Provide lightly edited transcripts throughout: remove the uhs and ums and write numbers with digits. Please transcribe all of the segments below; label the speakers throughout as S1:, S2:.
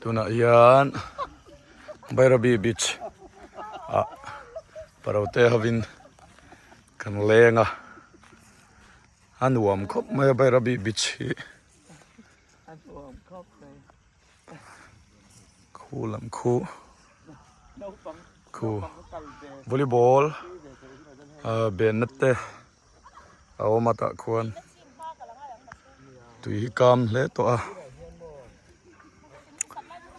S1: Tunah hian Bairabi beach ah parote hovin kan leng a, a nuam khawp mai a Bairabi beach hi. Khu lam khu khu volleyball ah benna te. A awm a tah khuan tui hi kam hle tawh a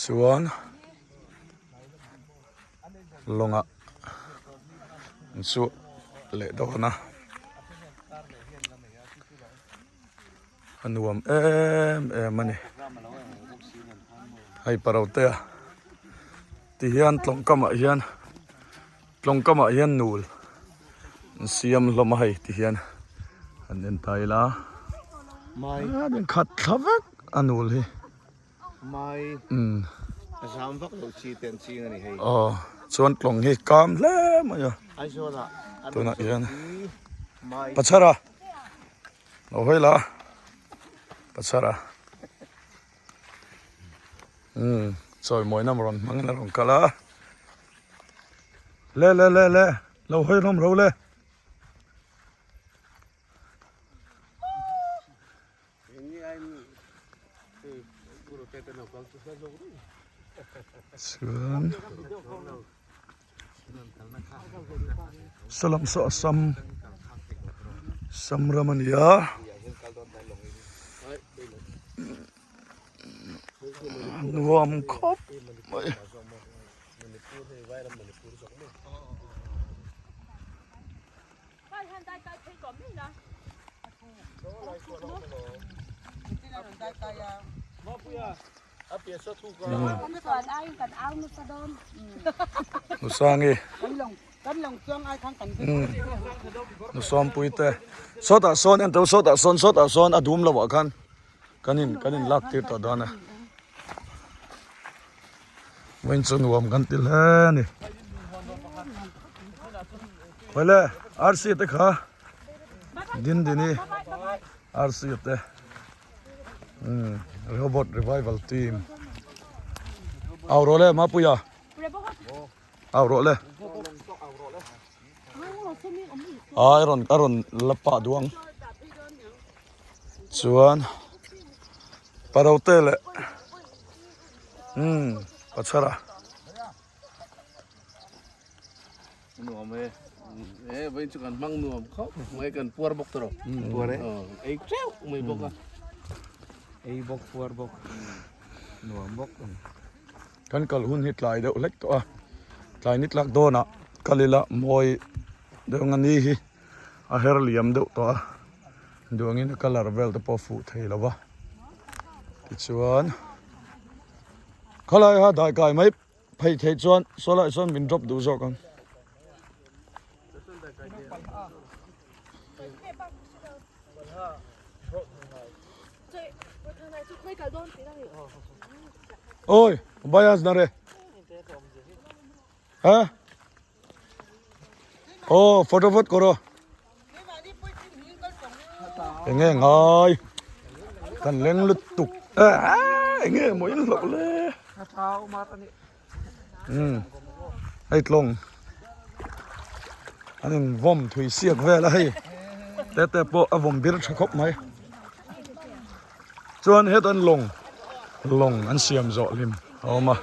S1: chuan lawngah an chhuah leh dawn a a nuam em em a ni hei parotea ti hian tlawng kamah hian. Tlawng kamah hian nul an siam hlawm a hei ti hian han en ta ila a khat thla vek a nul hi
S2: mai a zam vak lo chi te an ching a ni hei
S1: aw chuan tlawng hi kam hle mai a
S2: Aizawl ah
S1: tunah hian Pachhara lo hawi la Pachhara umm chawi mawina rawn hmangin a rawn kal a le le le le lo hawi hlawm ro le. Chuan saw lam saw a sam sam ram a ni a. Nuam khawp mai. Nusangi Nusawmpui te sawtah sawn en tawh sawtah sawn sawtah sawn a dum loh ah khan kan in kan in lak tir tawh dawn a vawiin chu nuam kan ti hle a ni khawi le arsi te kha dindini arsi te. Umm robot revival team au rawh le mapuia au rawh le ai rawn a rawn la pah duh ang chuan parote leh umm pachhara.
S2: Nuam e e vawiin chu kan hmang nuam khawp mai kan puar bawk tawh puar e ei teuh mai bawk a
S3: ei bawk puar bawk nuam bawk
S1: kan kal hun hi tlai deuh hlek tawh a tlai ni tlak dawnah kal ila mawi deuh ang a ni hi a her liam deuh tawh a duangin a colour vel te pawh a fuh thei lo va tichuan khawlai kha dai kai mai. Phei theih chuan saw lai sawn min drop duh zawk ang. Oi, bias na re. Ha? Oh, photo phot koro. Enge ngai. Kan leng lutuk. Enge maw in hlauh le. Umm hei tlawng an in vawm thui siak vel a hei te te pawh a vawm bir tha khawp mai chuan hetan lawng lawng an siam zawh hlim a awm a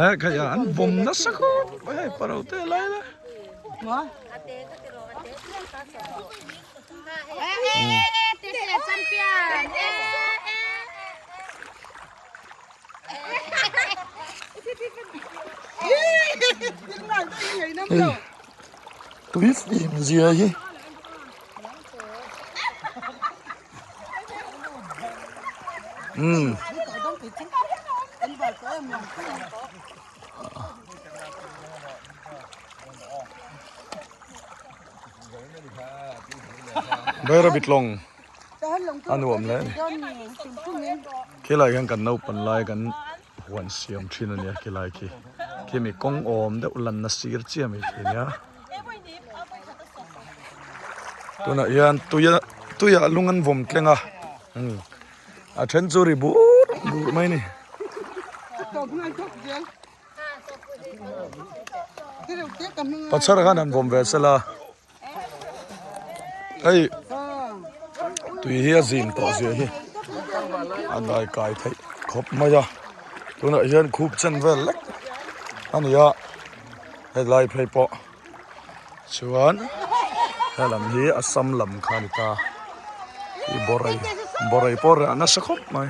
S1: eh khaih ah an vawm nasa khawp mai hei paro te lai la. Tui fim zia hi. Umm. Bairabi tlawng a nuam hle a ni khilai hian kan naupang lai kan huan siam thin a nia khilai khi khimi kawng awm deuh lanna sir chiah mai khi ania tunah hian tuia tuiah lung an vawm tleng a a then chu ri bur bur mai a ni. Pachhar khan han vawm ve sela hei tui hi a zim tawh zia hi a dai kai theih khawp mai a tunah hian khup chen vel lek a ni a helai phei pawh chuan helam hi Assam lam kha a ni ta ih bawrei bawrei pawh a reh nasa khawp mai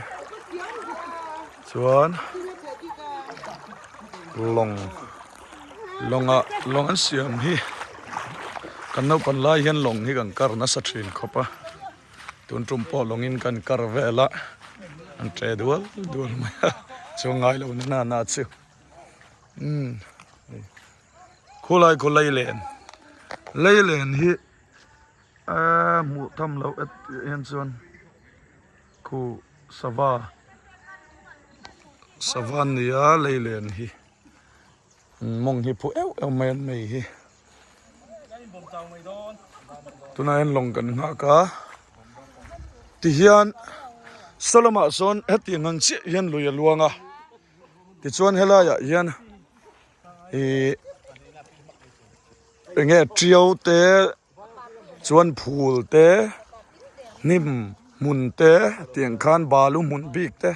S1: chuan lawng lawngah lawng an siam hi kan naupan lai hian lawng hi kan kar nasa thin khawp a tun tum pawh lawngin kan kar vel a an tle dual dual mai a chuan ngai lo na na chu umm khulai khaw leilen leilen hi ehh hmuh tham loh et hian chuan khu sava sava an ni a leilen hi mawng hi phu euh euh mai an nei hi tunah hian lawng kan nghak a tihian saw lamah sawn hetiang ang chiah hian lui a luang a tichuan helaiah hian ihh enge tiau te chuan phul te hnim hmun te tiang khan balu hmun bik te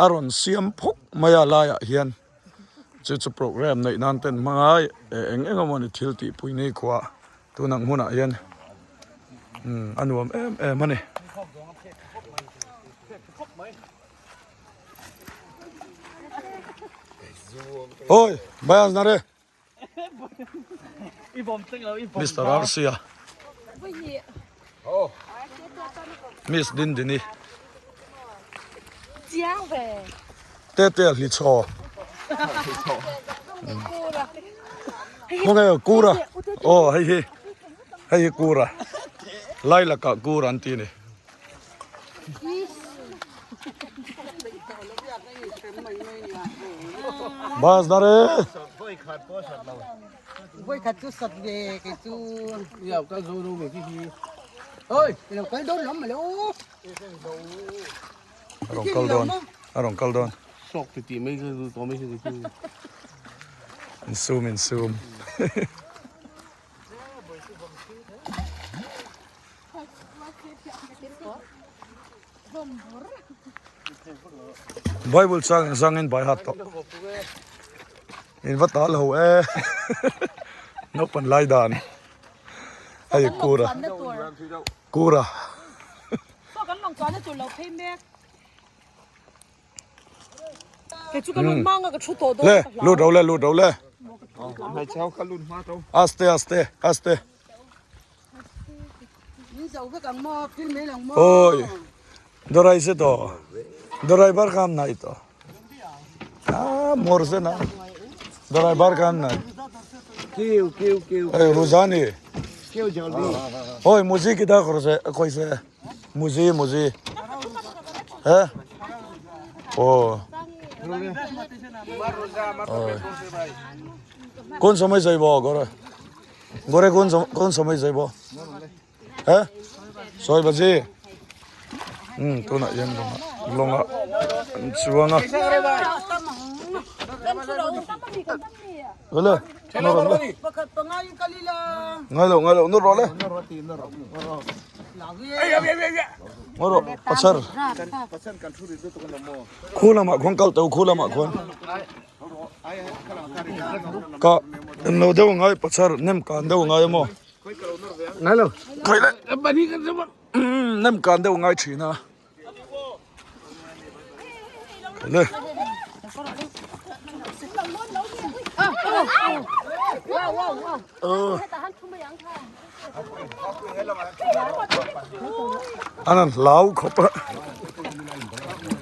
S1: a rawn siam phawk mai a laiah hian chu chu program neih nan ten hmang a eng eng emaw ni thil tih pui ni khua tun ang hunah hian a nuam em em a ni. Oi, bayaz na re. Mister Arsia. Miss Dindini. Tete hli chaw. Khawnge kura. Oh hei hi. Hei hi kura. Lai lakah kura an ti ni. Bas na re. A rawn kal dawn a rawn kal dawn. Insum insum. Bible chang zangin bai hat tawh in va tal ho e naupang lai dan hei kura kura le lut ro le lut ro le aste aste aste Oi dorai se to dorai bar kam nai to a mor se na dorai bar kam nai
S3: kêu kêu kêu
S1: ei ruzani
S3: kêu jaldi
S1: oi muzi kita khorse khoise muzi muzi he oh কোন সময় যাইব ঘরে ঘরে কোন কোন সময় যাইব he sawi baji um tunah hian lawngah lawngah an chuang a le nawr rawh le ngai lo ngai lo nawr rawh le nawr rawh pachar khu lamah khuan kal tawh khu lamah khuan. Ka en lo deuh ngai pachar nem kan deuh ngai emaw
S2: ngai lo
S1: khai le nem kan deuh ngai thin a khai le an an hlau khawp a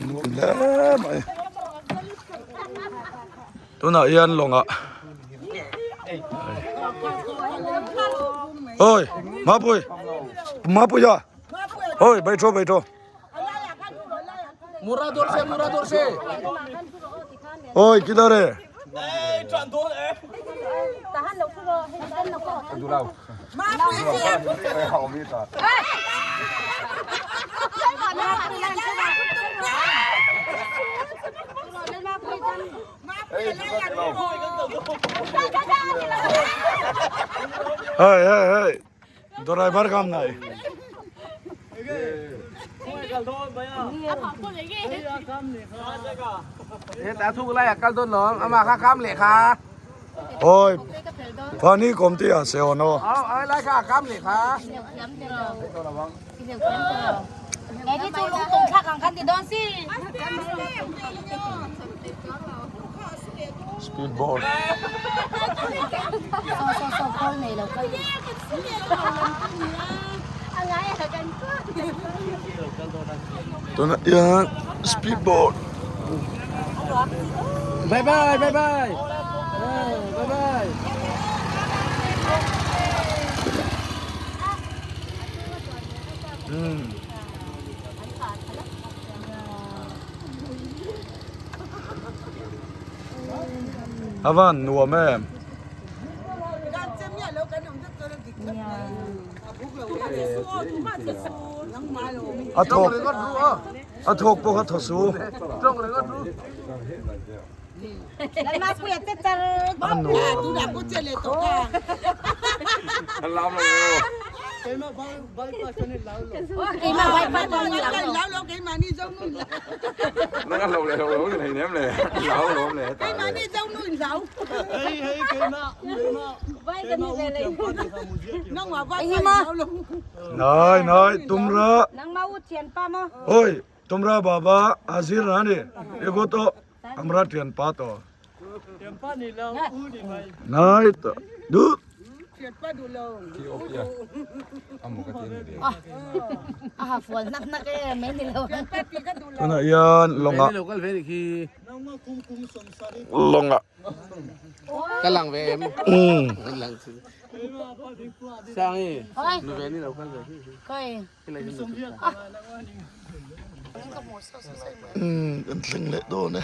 S1: nuam hle mai tunah hian lawngah ôi mapui mapui a ôi bay thô bay thô ôi kidar e Hei hei hei driver kam nai.
S2: Ta thu lai kal don lom ama kha kam le kha.
S1: Oi Funny kom ti a se ono.
S2: Au ai lai kha kam le kha.
S1: Speed boat. Tunah hian speed boat.
S2: Bye bye bye bye. Bye bye.
S1: A van nuam em. A thawk a thawk pawh kha thaw su. A nuam. Nai nai tumra oi tumra baba azir na ni ego to amra thian pa to nai to du tunah hian lawngah lawngah
S2: Ka lang ve em.
S1: Umm.
S2: Lang Sang i. Nu ve ni lo kal ve.
S1: Umm kan thleng leh dawn e.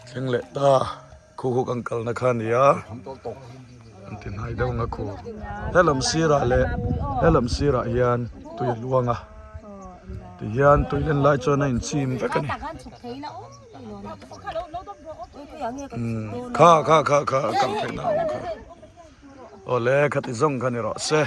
S1: Thleng leh ta khu khu kan kalna kha a ni a. An ti hnai deuh ang a khu. Helam sirah leh helam sirah hian tui a luang a. Tihian tui len lai chuan a inchim vek a ni. Umm kha kha kha kha kal theihna a awm kha. Awle khati zawng kha ni rawh se.